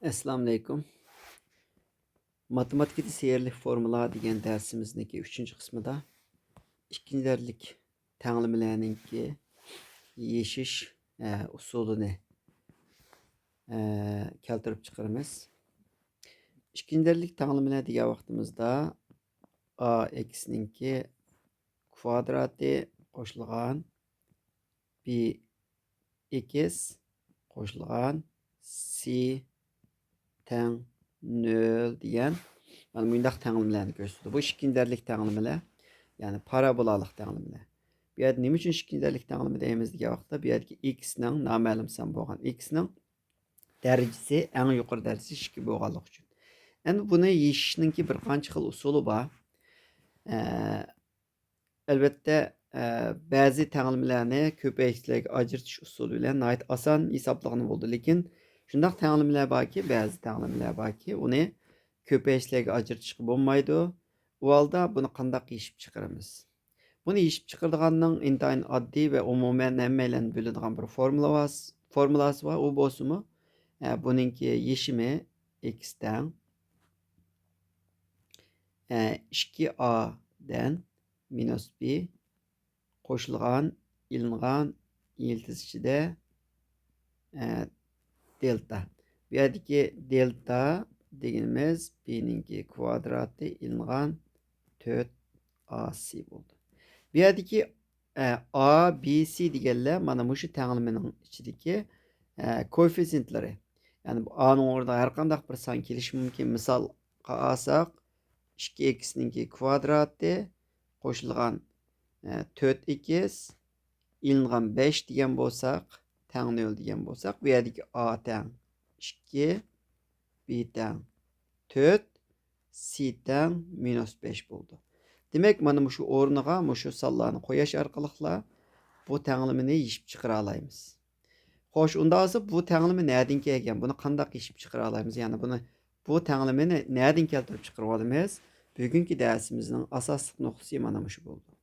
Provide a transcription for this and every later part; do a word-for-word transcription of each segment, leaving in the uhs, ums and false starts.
ئەسسالامۇئەلەيكۇم. ماتېماتىكىدا سېھىرلىك فورمۇلا دېگەن دەرسىمىزنىڭكى ئۈچىنچى قىسمىدا ئىككىنچى دەرىجىلىك تەڭلىمىلەرنىڭكى يېشىش، ئە، ئۇسۇلىنى، ئە، كەلتۈرۈپ چىقىرىمىز. ئىككىنچى دەرىجىلىك تەڭلىمىلەر دېگەن ۋاقتىمىزدا ئا ئېكسنىڭكى كۋادراتى قوشۇلغان بى ئېكس قوشۇلغان سى تەڭ نۆل دېگەن مانا مۇنداق تەڭلىمىلەرنى كۆرسىتىدۇ. بۇ ئىككىنچى دەرىجىلىك تەڭلىمىلەر، يەنى پارابولالىق تەڭلىمىلەر. بۇ يەردە نېمە ئۈچۈن ئىككىنچى دەرىجىلىك تەڭلىمە دەيمىز دېگەن ۋاقىتتا، بۇ يەردىكى ئېكسنىڭ، نامەلۇم سان بولغان ئېكسنىڭ دەرىجىسى، ئەڭ يۇقىرى دەرىجىسى ئىككى بولغانلىقى ئۈچۈن. ئەمدى بۇنى يېشىشنىڭكى بىر قانچە خىل ئۇسۇلى بار. ئە، ئەلۋەتتە، ئە، بەزى تەڭلىمىلەرنى كۆپەيتكۈچلەرگە ئاجرىتىش ئۇسۇلى بىلەن ناھايىتى ئاسان ھېسابلىغىلى بولىدۇ. لېكىن شۇنداق تەڭلىمىلەر باركى، بەزى تەڭلىمىلەر باركى، ئۇنى كۆپەيتكۈچلەرگە ئاجرىتىشقا بولمايدۇ. ئۇ ھالدا بۇنى قانداق يېشىپ چىقىرىمىز؟ بۇنى يېشىپ چىقىرىدىغاننىڭ ئىنتايىن ئاددىي ۋە ئومۇمەن ھەممەيلەن بىلىدىغان بىر فورمۇلا ۋاس-، فورمۇلاسى بار. ئۇ بولسىمۇ، ئە، بۇنىڭكى يېشىمى ئېكس تەڭ، ئە، ئىككى ئا دەن مىنۇس بى قوشۇلغان، ئېلىنغان يىلتىز ئىچىدە، ئە، دېلتا. بۇ يەردىكى دېلتا دېگىنىمىز بىنىڭكى كۋادراتى ئېلىنغان تۆت ئا سى بولدى. بۇ يەردىكى، ئە، ئا، بى، سى دېگەنلەر مانا مۇشۇ تەڭلىمىنىڭ ئىچىدىكى، ئە، كوئېففىتسېنتلىرى. يەنى بۇ ئانىڭ ئورنىغا ھەر قانداق بىر سان كېلىشى مۇمكىن. مىسالغا ئالساق، ئىككى ئېكسنىڭكى كۋادراتى قوشۇلغان، ئە، تۆت ئېكس ئېلىنغان بەش دېگەن بولساق، تەڭ نۆل دېگەن بولساق، بۇ يەردىكى ئا تەڭ ئىككى، بى تەڭ تۆت، سى تەڭ مىنۇس بەش بولىدۇ. دېمەك، مانا مۇشۇ ئورنىغا مۇشۇ سانلارنى قويۇش ئارقىلىقلا بۇ تەڭلىمىنى يېشىپ چىقىرالايمىز. خوش، ئۇنداق بولسا بۇ تەڭلىمە نەدىن كەلگەن؟ بۇنى قانداق يېشىپ چىقىرالايمىز؟ يەنى بۇنى، بۇ تەڭلىمىنى نەدىن كەلتۈرۈپ چىقىرىۋالىمىز؟ بۈگۈنكى دەرسىمىزنىڭ ئاساسلىق نۇقتىسى مانا مۇشۇ بولدى.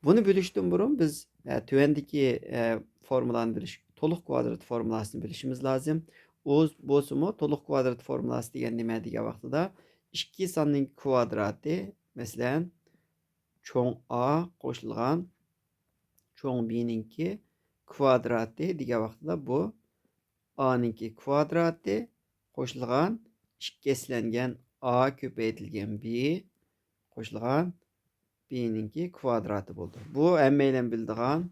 بۇنى بىلىشتىن بۇرۇن بىز، ئە، تۆۋەندىكى، ئە، فورمۇلانى بىلىش، تولۇق كۋادرات فورمۇلاسىنى بىلىشىمىز لازىم. ئۇ بولسىمۇ، تولۇق كۋادرات فورمۇلاسى دېگەن نېمە دېگەن ۋاقتىدا، ئىككى ساننىڭ كۋادراتى، مەسىلەن، چوڭ ئا قوشۇلغان چوڭ بىنىڭكى كۋادراتى دېگەن ۋاقتىدا بۇ ئانىڭكى كۋادراتى قوشۇلغان ئىككى ئەسلەنگەن ئا كۆپەيتىلگەن بى قوشۇلغان بىنىڭكى كۋادراتى بولدى. بۇ ھەممەيلەن بىلىدىغان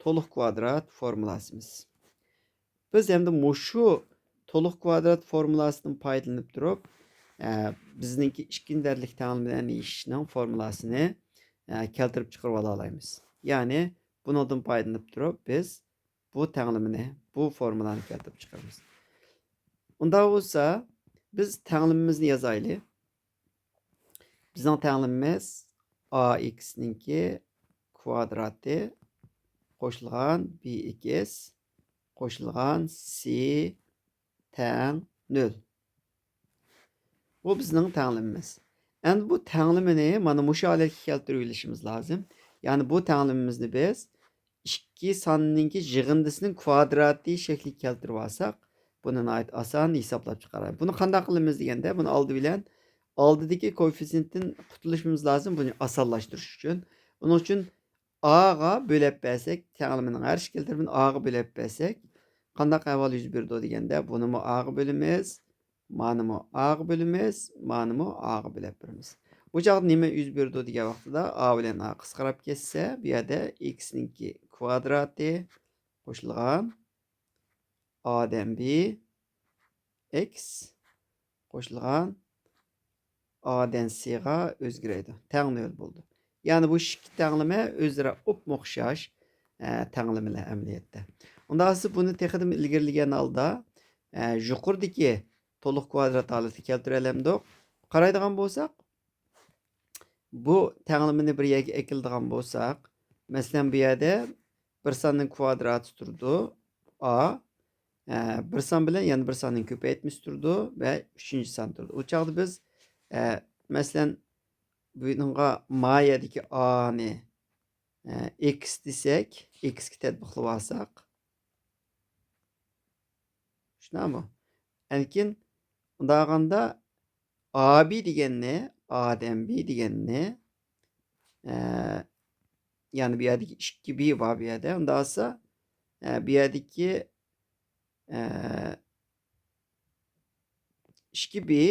تولۇق كۋادرات فورمۇلاسىمىز. بىز ئەمدى مۇشۇ تولۇق كۋادرات فورمۇلاسىدىن پايدىلىنىپ تۇرۇپ، ئە، بىزنىڭكى ئىككىنچى دەرىجىلىك تەڭلىمىلەرنى يېشىشنىڭ فورمۇلاسىنى، ئە، كەلتۈرۈپ چىقىرىۋالالايمىز. يەنى بۇنىڭدىن پايدىلىنىپ تۇرۇپ، بىز بۇ تەڭلىمىنى، بۇ فورمۇلانى كەلتۈرۈپ چىقىرىمىز. ئۇنداق بولسا، بىز تەڭلىمىمىزنى يازايلى. بىزنىڭ تەڭلىمىمىز ئا ئېكسنىڭكى كۋادراتى قوشۇلغان بى ئېكس قوشۇلغان سى تەڭ نۆل. بۇ بىزنىڭ تەڭلىمىمىز. ئەمدى بۇ تەڭلىمىنى مانا مۇشۇ ھالەتكە كەلتۈرۈۋېلىشىمىز لازىم. يەنى بۇ تەڭلىمىمىزنى بىز ئىككى ساننىڭكى يىغىندىسىنىڭ كۋادراتى شەكلىگە كەلتۈرۈۋالساق، بۇنى ناھايىتى ئاسان ھېسابلاپ چىقارايلى. بۇنى قانداق قىلىمىز دېگەندە، بۇنى ئالدى بىلەن ئالدىدىكى كوئېففىتسېنتتىن قۇتۇلۇشىمىز لازىم، بۇنى ئاسانلاشتۇرۇش ئۈچۈن. ئۇنىڭ ئۈچۈن ئاغا بۆلەپ بەرسەك، تەڭلىمىنىڭ ھەر ئىككى تەرىپىنى ئاغا بۆلەپ بەرسەك، قانداق ئەھۋال يۈز بېرىدۇ دېگەندە، بۇنىمۇ ئاغا بۆلىمىز، مانىمۇ ئاغا بۆلىمىز، مانىمۇ ئاغا بۆلەپ بېرىمىز. بۇ چاغدا نېمە يۈز بېرىدۇ دېگەن ۋاقتىدا، ئا بىلەن ئا قىسقىراپ كەتسە، بۇ يەردە ئېكسنىڭكى كۋادراتى قوشۇلغان ئا دەن بى ئېكس قوشۇلغان ئا دەن سىغا ئۆزگىرەيدۇ. تەڭ نۆل بولىدۇ. يەنى بۇ ئىككى تەڭلىمە ئۆزئارا ئوپمۇ ئوخشاش، ئە، تەڭلىمىلەر ئەمەلىيەتتە. ئۇنداق بولسا بۇنى تېخىدىمۇ ئىلگىرىلىگەن ھالدا، ئە، يۇقىرىدىكى تولۇق كۋادرات ھالىتىگە كەلتۈرەلەمدۇق؟ قارايدىغان بولساق، بۇ تەڭلىمىنى بىر يەرگە ئەكېلىدىغان بولساق، مەسىلەن، بۇ يەردە بىر ساننىڭ كۋادراتى تۇرىدۇ، ئا، ئە، بىر سان بىلەن يەنە بىر ساننىڭ كۆپەيتمىسى تۇرىدۇ ۋە ئۈچىنچى سان تۇرىدۇ. ئۇ چاغدا بىز، ئە، مەسىلەن، بۇنىڭغا ما يەردىكى ئانى، ئە، ئېكس دېسەك، ئېكسكە تەتبىقلىۋالساق، شۇنداقمۇ؟ ئەنكىن ئۇنداغاندا، ئا بى دېگەننى، ئا دەن بى دېگەننى، ئە، يەنى بۇ يەردىكى ئىككى بى بار بۇ يەردە. ئۇنداق بولسا، ئە، بۇ يەردىكى، ئە، ئىككى بى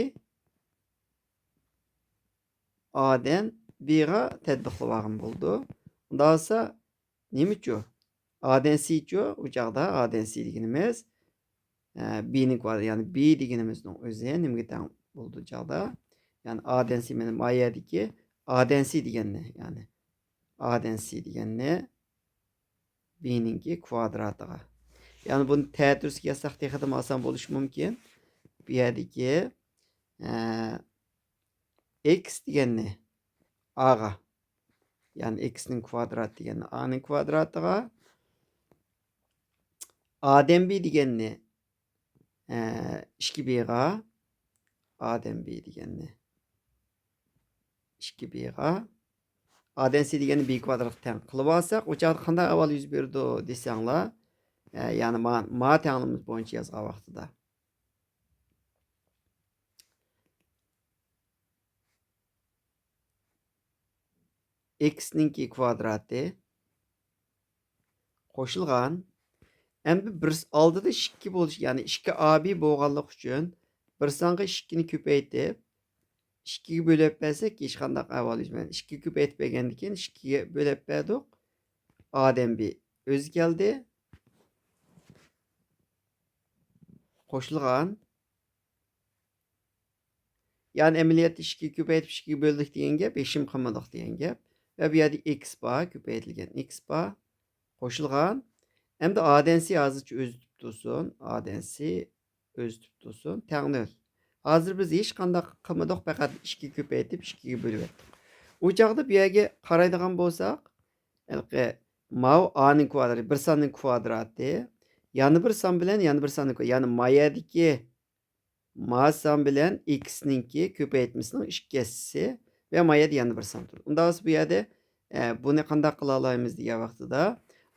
ئا دەن بىغا تەتبىقلىۋالغان بولىدۇ. ئۇنداق بولسا، نېمىچۇ؟ ئا دەن سىچۇ؟ ئۇ چاغدا ئا دەن سى دېگىنىمىز، ئە، بىنىڭ كۋادراتى، يەنى بى دېگىنىمىزنىڭ ئۆزى نېمىگە تەڭ بولىدۇ ئۇ چاغدا؟ يەنى ئا دەن سى، مانا ما يەردىكى ئا دەن سى دېگەننى، يەنى ئا دەن سى دېگەننى بىنىڭكى كۋادراتىغا. يەنى بۇنى تەتۈرىسىگە يازساق تېخىدىمۇ ئاسان بولۇشى مۇمكىن. بۇ يەردىكى، ئە، ئېكس دېگەننى ئاغا، يەنى ئېكسنىڭ كۋادراتى دېگەننى ئانىڭ كۋادراتىغا، ئا دەن بى دېگەننى، ئە، ئىككى بىغا، ئا دەن بى دېگەننى ئىككى بىغا، ئا دەن سى دېگەننى بى كۋادراتقا تەڭ قىلىۋالساق، ئۇ چاغدا قانداق ئەھۋال يۈز بېرىدۇ دېسەڭلار، ئە، يەنى ما، ما تەڭلىمىمىز بويىچە يازغان ۋاقتىدا. ئېكسنىڭكى كۋادراتى قوشۇلغان. ئەمدى بىر ئالدىدا ئىككى بولۇش، يەنى ئىككى ئا بى بولغانلىقى ئۈچۈن بىر سانغا ئىككىنى كۆپەيتىپ، ئىككىگە بۆلۈپ بەرسەك، ھېچقانداق ئەھۋال يۈز بەرمەيدۇ. ئىككىگە كۆپەيتىپ بەرگەندىن كېيىن ئىككىگە بۆلۈپ بەردۇق. ئا دەن بى ئۆزى كەلدى. قوشۇلغان. يەنى ئەمەلىيەتتە ئىككىگە كۆپەيتىپ ئىككىگە بۆلدۇق دېگەن گەپ، ھېچنېمە قىلمىدۇق دېگەن گەپ. ۋە بۇ يەردە ئېكس بار، كۆپەيتىلگەن ئېكس بار. قوشۇلغان. ئەمدى ئا دەن سى ھازىرچە ئۆزى تۇتۇپ تۇرسۇن. ئا دەن سى ئۆزى تۇتۇپ تۇرسۇن. تەڭ نۆل. ھازىر بىز ھېچقانداق قىلمىدۇق، پەقەت ئىككىگە كۆپەيتىپ ئىككىگە بۆلۈۋەتتۇق. ئۇ چاغدا بۇ يەرگە قارايدىغان بولساق، ھېلىقى ماۋۇ ئانىڭ كۋادراتى، بىر ساننىڭ كۋادراتى، يەنە بىر سان بىلەن يەنە بىر ساننىڭ كۋا-، يەنى ما يەردىكى ما سان بىلەن ئېكسنىڭكى كۆپەيتمىسىنىڭ ئىككى ھەسسىسى ۋە ما يەردە يەنە بىر سان تۇرىدۇ. ئۇنداق بولسا بۇ يەردە، ئە، بۇنى قانداق قىلالايمىز دېگەن ۋاقتىدا،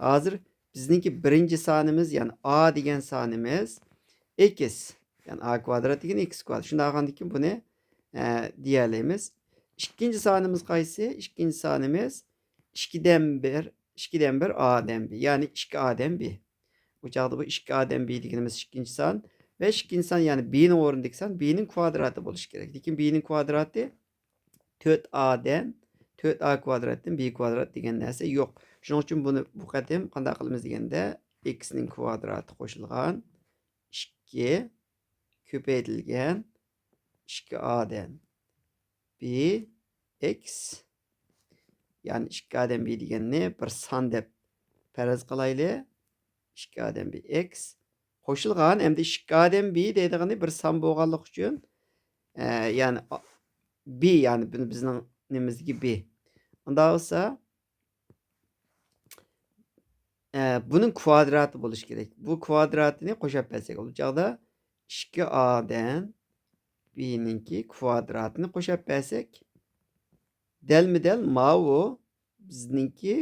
ھازىر بىزنىڭكى بىرىنچى سانىمىز، يەنى ئا دېگەن سانىمىز ئېكس، يەنى ئا كۋادرات دېگەن ئېكس كۋادرات. شۇنداق بولغاندىكىن بۇنى، ئە، دېيەلەيمىز. ئىككىنچى سانىمىز قايسى؟ ئىككىنچى سانىمىز ئىككىدىن بىر، ئىككىدىن بىر ئادىن بى، يەنى ئىككى ئادىن بى. بۇ چاغدا بۇ ئىككى ئادىن بى دېگىنىمىز ئىككىنچى سان ۋە ئىككىنچى سان، يەنى بىنىڭ ئورنىدىكى سان بىنىڭ كۋادراتى بولۇشى كېرەك. لېكىن بىنىڭ كۋادراتى تۆت ئادىن، تۆت ئا كۋادراتتىن بى كۋادرات دېگەن نەرسە يوق. شۇنىڭ ئۈچۈن بۇنى بۇ قېتىم قانداق قىلىمىز دېگەندە، ئېكسنىڭ كۋادراتى قوشۇلغان ئىككى كۆپەيتىلگەن ئىككى ئادىن بى ئېكس، يەنى ئىككى ئادىن بى دېگەننى بىر سان دەپ پەرەز قىلايلى. ئىككى ئادىن بى ئېكس قوشۇلغان، ئەمدى ئىككى ئادىن بى دەيدىغىنى بىر سان بولغانلىقى ئۈچۈن، ئە، يەنى ئا-، بى، يەنى بۇ بىزنىڭ نېمىمىزدىكى بى. ئۇنداق بولسا، ئە، بۇنىڭ كۋادراتى بولۇشى كېرەك. بۇ كۋادراتىنى قوشاپ بەرسەك، ئۇ چاغدا ئىككى ئادىن بىنىڭكى كۋادراتىنى قوشاپ بەرسەك، دەلمۇدەل ماۋۇ بىزنىڭكى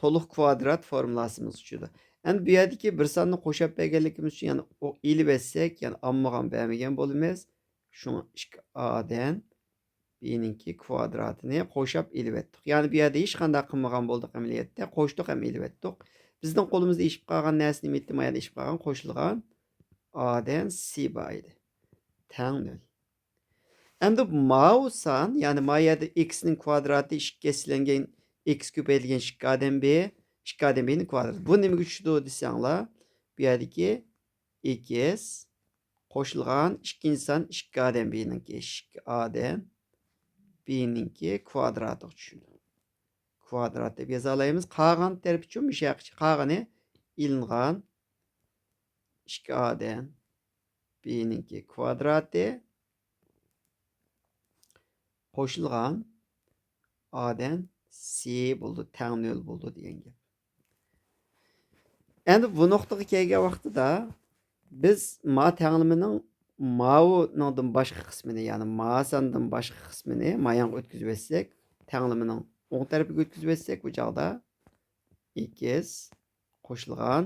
تولۇق كۋادرات فورمۇلاسىمىزغا چۈشىدۇ. ئەمدى بۇ يەردىكى بىر ساننى قوشاپ بەرگەنلىكىمىز ئۈچۈن، يەنى ئۇ ئېلىۋەتسەك، يەنى ئالمىغان بەرمىگەن بولىمىز. شۇڭا ئىككى ئادىن بىنىڭكى كۋادراتىنى قوشاپ ئېلىۋەتتۇق. يەنى بۇ يەردە ھېچقانداق قىلمىغان بولدۇق ئەمەلىيەتتە. قوشتۇق ھەم ئېلىۋەتتۇق. بىزنىڭ قولىمىزدا ئېشىپ قالغان نەرسە نېمە ئىدى؟ ما يەردە ئېشىپ قالغان قوشۇلغان ئادىن سى بار ئىدى. تەڭ نۆل. ئەمدى ماۋۇ سان، يەنى ما يەردە ئېكسنىڭ كۋادراتى ئىككى ھەسسىلەنگەن ئېكس كۆپەيتىلگەن ئىككى ئادىن بى، ئىككى ئادىن بىنىڭ كۋادراتى. بۇ نېمىگە چۈشىدۇ دېسەڭلار، بۇ يەردىكى ئېكس قوشۇلغان ئىككىنچى سان ئىككى ئادىن بىنىڭكى، ئىككى ئادىن بىنىڭكى كۋادراتىغا چۈشىدۇ. كۋادرات دەپ يازالايمىز. قالغان تەرىپىچۇ مۇشۇ ياققىچە، قالغىنى ئېلىنغان ئىككى ئادىن بىنىڭكى كۋادراتى قوشۇلغان ئادىن سى بولىدۇ، تەڭ نۆل بولىدۇ دېگەن گەپ. ئەمدى بۇ نۇقتىغا كەلگەن ۋاقتىدا بىز ما تەڭلىمىنىڭ ماۋۇنىڭدىن باشقا قىسمىنى، يەنى ما ساندىن باشقا قىسمىنى ماياڭغا ئۆتكۈزۈۋەتسەك، تەڭلىمىنىڭ ئوڭ تەرىپىگە ئۆتكۈزۈۋەتسەك، بۇ چاغدا ئېكس قوشۇلغان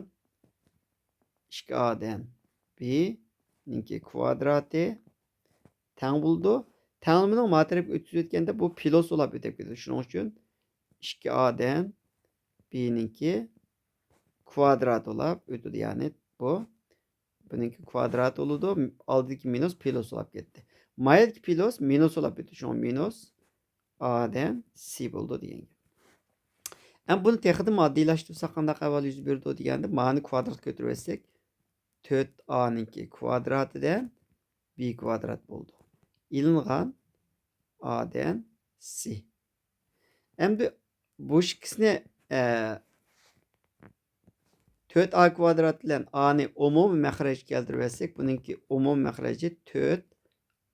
ئىككى ئادىن بى نىڭكى كۋادراتى تەڭ بولىدۇ. تەڭلىمىنىڭ ما تەرەپكە ئۆتكۈزۈۋەتكەندە بۇ پلۇس بولاپ ئۆتۈپ كېتىدۇ. شۇنىڭ ئۈچۈن ئىككى ئا دەن بى نىڭكى كۋادراتى بولاپ ئۆتىدۇ. يەنى بۇ بۇنىڭكى كۋادراتى بولىدۇ. ئالدىدىكى مىنۇس پلۇس بولاپ كەتتى. ما يەردىكى پلۇس مىنۇس بولاپ كەتتى. شۇڭا مىنۇس ئا دەن سى بولىدۇ دېگەن گەپ. ئەمما بۇنى تېخىدىمۇ ئاددىيلاشتۇرساق قانداق ئەھۋال يۈز بېرىدۇ دېگەندە، مانى كۋادراتقا كۆتۈرۈۋەتسەك، تۆت ئانىڭكى كۋادراتىدىن بى كۋادرات بولىدۇ. ئېلىنغان ئا دەن سى. ئەمدى بۇ ئىككىسىنى، ئە، تۆت ئا كۋادرات بىلەن ئانى ئومۇمىي مەخرەجگە كەلتۈرۈۋەتسەك، بۇنىڭكى ئومۇمىي مەخرەجى تۆت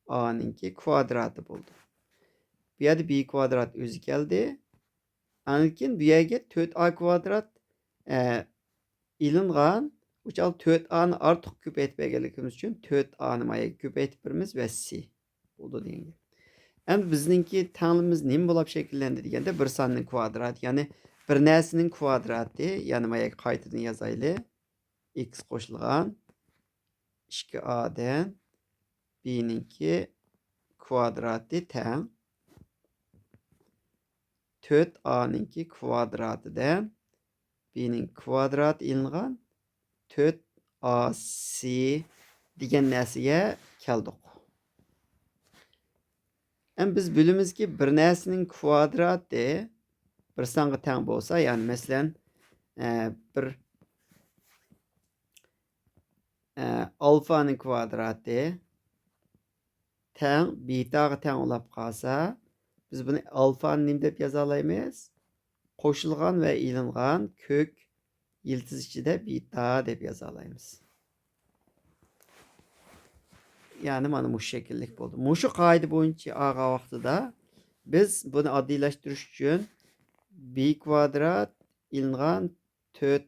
ئانىڭكى كۋادراتى بولدى. بۇ يەردە بى كۋادرات ئۆزى كەلدى. ئاندىن كېيىن بۇ يەرگە تۆت ئا كۋادرات، ئە، ئېلىنغان. ئۇ چاغدا تۆت ئانى ئارتۇق كۆپەيتىپ بەرگەنلىكىمىز ئۈچۈن تۆت ئانى ما يەرگە كۆپەيتىپ بېرىمىز ۋە سى بولىدۇ دېگەن گەپ. ئەمدى بىزنىڭكى تەڭلىمىمىز نېمە بولاپ شەكىللەندى دېگەندە، بىر ساننىڭ كۋادراتى، يەنى بىر نەرسىنىڭ كۋادراتى، يەنى ما يەرگە قايتىدىن يازايلى. ئىكس قوشۇلغان ئىككى ئا دەن بى نىڭكى كۋادراتى تەڭ تۆت ئانىڭكى كۋادراتىدىن بى نىڭ كۋادراتى ئېلىنغان تۆت ئا سى دېگەن نەرسىگە كەلدۇق. ئەمدى بىز بىلىمىزكى، بىر نەرسىنىڭ كۋادراتى بىر سانغا تەڭ بولسا، يەنى مەسىلەن، ئە، بىر، ئە، ئالفانىڭ كۋادراتى تەڭ بېتاغا تەڭ بولاپ قالسا، بىز بۇنى ئالفانى نېمە دەپ يازالايمىز؟ قوشۇلغان ۋە ئېلىنغان كۆك يىلتىز ئىچىدە بېتا دەپ يازالايمىز. يەنى مانا مۇشۇ شەكىللىك بولدى. مۇشۇ قائىدە بويىچە ئالغان ۋاقتىدا بىز بۇنى ئاددىيلاشتۇرۇش ئۈچۈن بى كۋادرات ئېلىنغان تۆت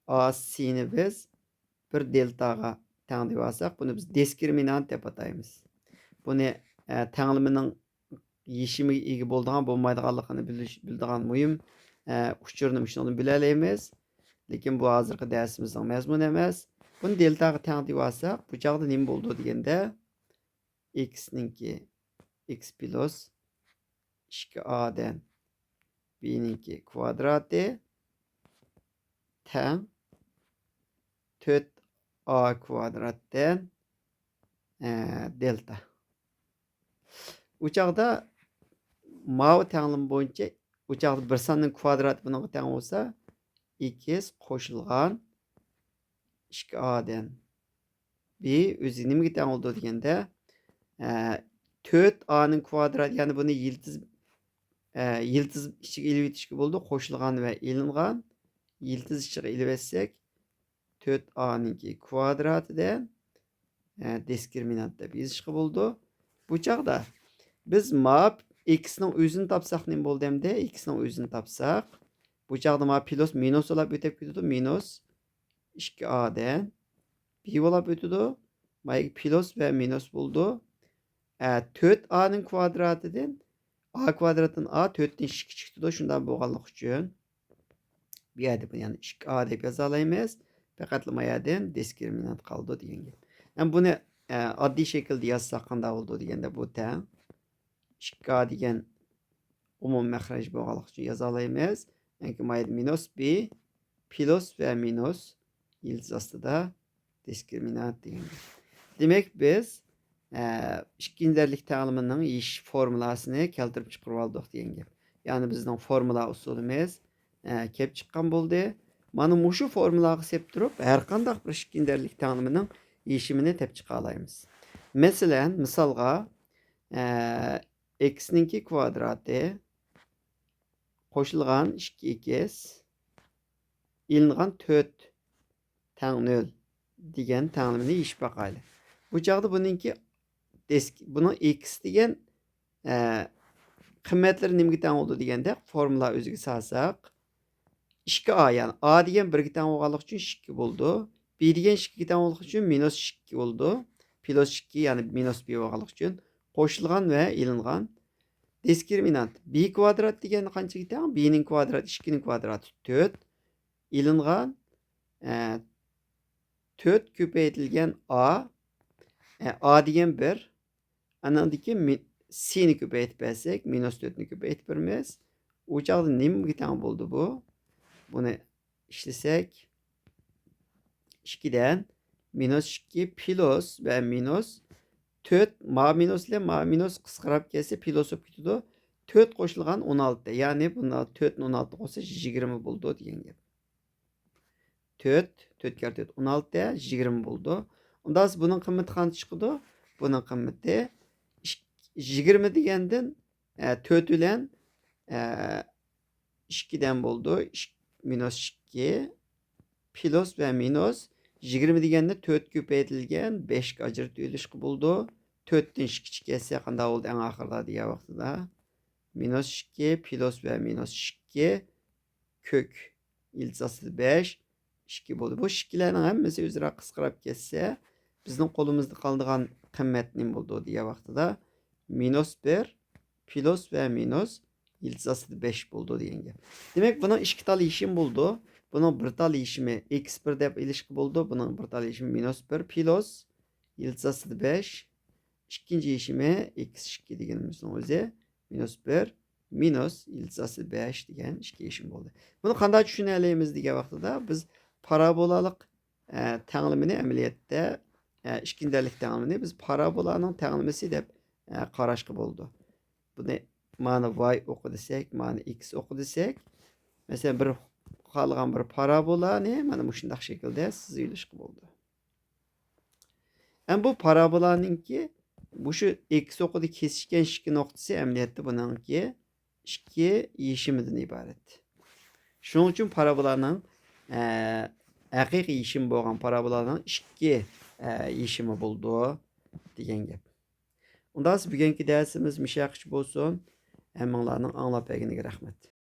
ئا سىنى بىز بىر دېلتاغا تەڭ دەپ ئالساق، بۇنى بىز دىسكرىمىنانت دەپ ئاتايمىز. بۇنى، ئە، تەڭلىمىنىڭ يېشىمىگە ئىگە بولىدىغان، بولمايدىغانلىقىنى بىلىش، بىلىدىغان مۇھىم، ئە، ئۇچۇرنى مۇشۇنىڭدىن بىلەلەيمىز. لېكىن بۇ ھازىرقى دەرسىمىزنىڭ مەزمۇنى ئەمەس. بۇنى دېلتاغا تەڭ دەپ ئالساق، بۇ چاغدا نېمە بولىدۇ دېگەندە، ئىكسنىڭكى، ئىكس پلۇس ئىككى ئا دەن بى نىڭكى كۋادراتى تەڭ تۆت ئا كۋادراتتىن، ئە، دېلتا. ئۇ چاغدا ماۋۇ تەڭلىمە بويىچە، ئۇ چاغدا بىر ساننىڭ كۋادراتى بۇنىڭغا تەڭ بولسا، ئىكس قوشۇلغان ئىككى ئا دەن بى ئۆزى نېمىگە تەڭ بولىدۇ دېگەندە، ئە، تۆت ئانىڭ كۋادراتى، يەنى بۇنى يىلتىز، ئە، يىلتىز ئىچىگە ئېلىۋېتىشكە بولىدۇ. قوشۇلغان ۋە ئېلىنغان يىلتىز ئىچىگە ئېلىۋەتسەك، تۆت ئانىڭكى كۋادراتىدىن، ئە، دىسكرىمىنانت دەپ يېزىشقا بولىدۇ. بۇ چاغدا بىز ماپ ئىكسنىڭ ئۆزىنى تاپساق نېمە بولدى ئەمدى؟ ئىكسنىڭ ئۆزىنى تاپساق، بۇ چاغدا ما پلۇس مىنۇس بولاپ ئۆتۈپ كېتىدۇ. مىنۇس ئىككى ئا دەن بى بولاپ ئۆتىدۇ. ما يەرگە پلۇس ۋە مىنۇس بولىدۇ. ئە، تۆت ئانىڭ كۋادراتىدىن ئا كۋادراتتىن ئا، تۆتتىن ئىككى چىقىدۇ. شۇنداق بولغانلىقى ئۈچۈن بۇ يەردە بۇنى يەنە ئىككى ئا دەپ يازالايمىز. پەقەتلا ما يەردىن دىسكرىمىنانت قالىدۇ دېگەن گەپ. ھەم بۇنى، ئە، ئاددىي شەكىلدە يازساق قانداق بولىدۇ دېگەندە، بۇ تەڭ ئىككى ئا دېگەن ئومۇمىي مەخرەج بولغانلىقى ئۈچۈن يازالايمىز. يەنى ما يەردە مىنۇس بى، پلۇس ۋە مىنۇس يىلتىز ئاستىدا دىسكرىمىنانت دېگەن گەپ. دېمەك، بىز، ئە، ئىككىنچى دەرىجىلىك تەڭلىمىنىڭ يېشىش فورمۇلاسىنى كەلتۈرۈپ چىقىرىۋالدۇق دېگەن گەپ. يەنى بىزنىڭ فورمۇلا ئۇسۇلىمىز، ئە، كېلىپ چىققان بولدى. مانا مۇشۇ فورمۇلاغا سېلىپ تۇرۇپ، ھەر قانداق بىر ئىككىنچى دەرىجىلىك تەڭلىمىنىڭ يېشىمىنى تېپىپ چىقالايمىز. مەسىلەن، مىسالغا، ئە، ئىكسنىڭكى كۋادراتى قوشۇلغان ئىككى ئىكس ئېلىنغان تۆت تەڭ نۆل دېگەن تەڭلىمىنى يېشىپ باقايلى. بۇ چاغدا بۇنىڭكى دىسك، بۇنىڭ ئىكس دېگەن، ئە، قىممەتلىرى نېمىگە تەڭ بولىدۇ دېگەندە، فورمۇلا ئۆزىگە سالساق، ئىككى ئا، يەنى ئا دېگەن بىرگە تەڭ بولغانلىقى ئۈچۈن ئىككى بولىدۇ. بى دېگەن ئىككىگە تەڭ بولغانلىقى ئۈچۈن مىنۇس ئىككى بولىدۇ. پلۇس ئىككى، يەنى مىنۇس بى بولغانلىقى ئۈچۈن قوشۇلغان ۋە ئېلىنغان دىسكرىمىنانت. بى كۋادرات دېگەن قانچىگە تەڭ؟ بىنىڭ كۋادراتى ئىككىنىڭ كۋادراتى تۆت. ئېلىنغان، ئە، تۆت كۆپەيتىلگەن ئا ئە، ئا دېگەن بىر. ئانىڭدىكى مى-، سىنى كۆپەيتىپ بەرسەك، مىنۇس تۆتنى كۆپەيتىپ بېرىمىز. ئۇ چاغدا نېمىگە تەڭ بولدى بۇ؟ بۇنى ئىشلىسەك، ئىككىدىن مىنۇس ئىككى پلۇس ۋە مىنۇس تۆت، ما مىنۇس بىلەن ما مىنۇس قىسقىراپ كەتسە، پلۇس بولۇپ كېتىدۇ. تۆت قوشۇلغان ئون ئالتە، يەنى بۇنى تۆتنى ئون ئالتە قوشسا يىگىرمە بولىدۇ دېگەن گەپ. تۆت، تۆت كەررە تۆت، ئون ئالتە، يىگىرمە بولىدۇ. ئۇندا بۇنىڭ قىممىتى قانچە چىقىدۇ؟ بۇنىڭ قىممىتى ئىك-، يىگىرمە دېگەندىن، ئە، تۆت بىلەن، ئە، ئىككىدىن بولىدۇ. ئىك-، مىنۇس ئىككى پلۇس ۋە مىنۇس يىگىرمە دېگەندە تۆت كۆپەيتىلگەن بەشكە ئاجرىتىۋېلىشقا بولىدۇ. تۆتتىن ئىككى كەتسە قانداق بولدى ئەڭ ئاخىرىدا دېگەن ۋاقتىدا؟ مىنۇس ئىككى پلۇس ۋە مىنۇس ئىككى كۆك يىلتىز ئاستىدا بەش، ئىككى بولدى. بۇ ئىككىلەرنىڭ ھەممىسى ئۆزئارا قىسقىراپ كەتسە، بىزنىڭ قولىمىزدا قالىدىغان قىممەت نېمە بولىدۇ دېگەن ۋاقتىدا، مىنۇس بىر پلۇس ۋە مىنۇس يىلتىز ئاستىدا بەش بولىدۇ دېگەن گەپ. دېمەك، بۇنىڭ ئىككى تال يېشىمى بولىدۇ. بۇنىڭ بىر تال يېشىمى ئېكس بىر دەپ ئېلىشقا بولىدۇ. بۇنىڭ بىر تال يېشىمى مىنۇس بىر پلۇس يىلتىز ئاستىدا بەش. ئىككىنچى يېشىمى ئېكس ئىككى دېگىنىمىزنىڭ ئۆزى مىنۇس بىر مىنۇس يىلتىز ئاستىدا بەش دېگەن ئىككى يېشىم بولدى. بۇنى قانداق چۈشىنەلەيمىز دېگەن ۋاقتىدا، بىز پارابولالىق، ئە، تەڭلىمىنى ئەمەلىيەتتە، ئە، ئىككىنچى دەرىجىلىك تەڭلىمىنى بىز پارابولانىڭ تەڭلىمىسى دەپ، ئە، قاراشقا بولىدۇ. بۇنى مانا ۋاي ئوقى دېسەك، مانا ئېكس ئوقى دېسەك، مەسىلەن، بىر خالىغان بىر پارابولانى مانا مۇشۇنداق شەكىلدە سىزىۋېلىشقا بولىدۇ. ئەمما بۇ پارابولانىڭكى مۇشۇ ئېكس ئوقىدا كېسىشكەن ئىككى نۇقتىسى ئەمەلىيەتتە بۇنىڭكى ئىككى يېشىمىدىن ئىبارەت. شۇنىڭ ئۈچۈن پارابولانىڭ، ئە، ھەقىقىي يېشىمى بولغان پارابولانىڭ ئىككى، ئە، يېشىمى بولىدۇ دېگەن گەپ. ئۇنداق بولسا بۈگۈنكى دەرسىمىز مۇشۇ يەرگىچە بولسۇن. ھەممىڭلارنىڭ ئاڭلاپ بەرگىنىگە رەھمەت.